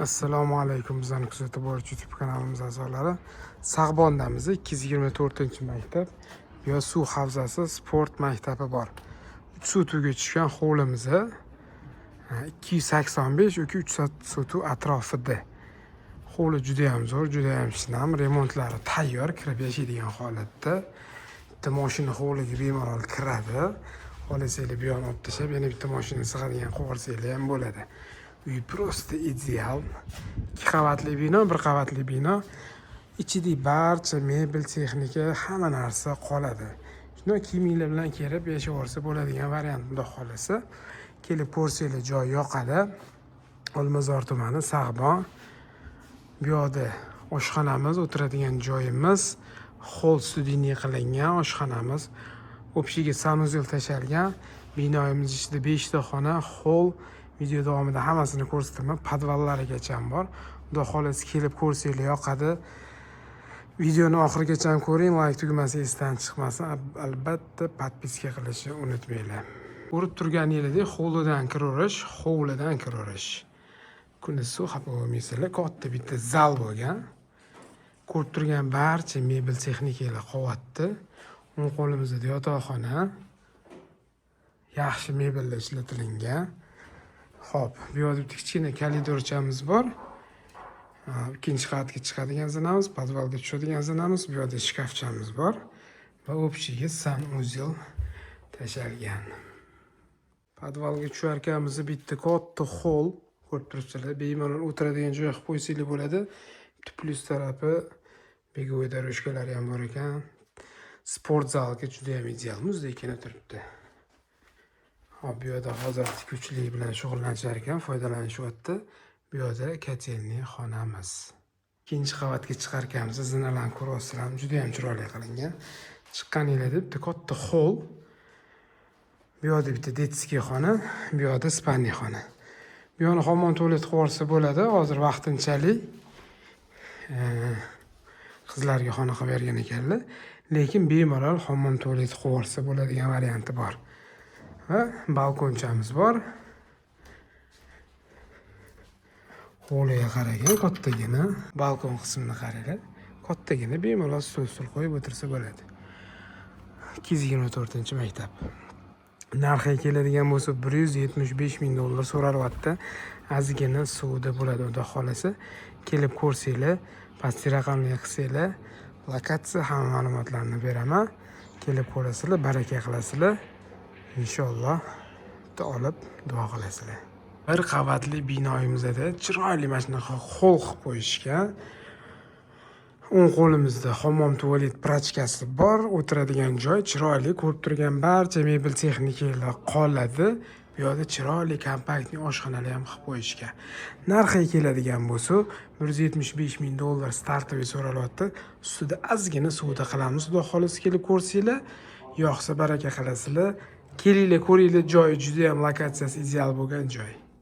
Assalomu alaykum, bizani kuzatib boruvchi YouTube kanalimiz a'zolari. Sag'bondamiz, 224-maktab. Bu yer suv havzasi, sport maktabi bor. 3 sotixga tushgan hovlimiz 285 yoki 300 sotix atrofida. Hovli juda ham zo'r, juda ham shinam, remontlari tayyor, kirib yashaydigan holatda. Bitta mashina hovliga bemalol kiradi. Xohlasanglar, bu yoqni olib tashlab, yana bitta mashina sig'adigan qilib yuborsanglar ham bo'ladi. Uy просто ideal. Ikki qavatli bino, bir qavatli bino. Ichidagi barcha mebel, texnika, hamma narsa qoladi. Shunday kiyiminglar bilan kelib yashab bo'ladigan variant, xudo xohlasa. Kelib ko'rsanglar, joy yoqadi. Olmazor tumani, Sag'bon. Bu yoqda oshxonamiz, o'tiradigan joyimiz, холл студийный qilingan oshxonamiz. Общий ga санузел tashalgan. Binoimiz ichida 5 ta xona, холл. Video davomida hammasini ko'rsataman. Podvallarigacha bor. Xudo xohlasa, kelib ko'rsanglar, yoqadi. Videoni oxirigacha ko'ring, layk tugmasi esdan chiqmasin. Albatta подписка qilishni unutmanglar. Ko'rib turganingizdek, hovlidan kiraverish, hovlidan kiraverish. Kunda suv xafa bo'lmaysizlar. Katta bitta zal bo'lgan. Ko'rib turgan barcha mebel, texnikalar qolyapti. O'ng qo'limizda yotoqxona. Yaxshi mebellar ishlatilgan. Xo'p, bu yerda bitta kichkina koridorchamiz bor. Ikkinchi qavatga chiqadigan zinamiz, podvalga tushadigan zinamiz, bu yerda shkafchamiz bor va общий ga санузел tashalgan. Podvalga tushar ekanmiz, bitta katta холл ko'rib turibsizlar, bemalol o'tiradigan joy qilib qo'ysanglar bo'ladi. Bitta plyus tarafi, беговой дорожка lari ham bor ekan. Sport zalga juda ham ideal, muzdek turibdi. Hop, bu yerda hozir tikuvchilik bilan shug'ullanishar ekan, foydalanishyapti. Bu yerda котельный xonamiz. Ikkinchi qavatga chiqar ekanmiz, zinalarni ko'ryapsizlarmi? Juda ham chiroyli qilingan. Chiqqaninglarda bitta katta холл. Bu yerda bitta детский xona, bu yerda спальный xona. Bu yoqni hammom tualet qilib yuborsa bo'ladi. Hozir vaqtinchalik qizlarga xona qilib bergan ekanlar. Lekin bemalol hammom tualet qilib yuborsa bo'ladigan varianti bor. Va balkonchamiz bor. Hovliga qaragan kattagina balkon qismini qaranglar. Kattagina, bemalol stol qo'yib o'tirsa bo'ladi. 224-maktab. Narxiga keladigan bo'lsa, 175 ming dollar so'ralyapti. Ozgina suvda bo'ladi, xudo xohlasa. Kelib ko'rsanglar, pastki raqamga qilsanglar, lokatsiya, hamma ma'lumotlarni beraman. Kelib ko'rasizlar, baraka qilasizlar. Inshaalloh bitta olib duo qilasizlar. Bir qavatli binoyimizda chiroyli mana shunaqa холл qilib qo'yishgan. O'ng qo'limizda hammom tualet, прачка si bor, o'tiradigan joy chiroyli, ko'rib turgan barcha mebel, texnikalar qoladi. Bu yerda chiroyli компактный oshxonalar ham qilib qo'yishgan. Narxiga keladigan bo'lsa, 175 ming dollar стартовый so'ralyapti. Ustida ozgina suvda qilamiz. Xudo xohlasa, kelib ko'rsanglar, yoqsa, baraka qilasizlar. Kelinglar, ko'ringlar, joyi juda ham, lokatsiyasi ideal bo'lgan joy.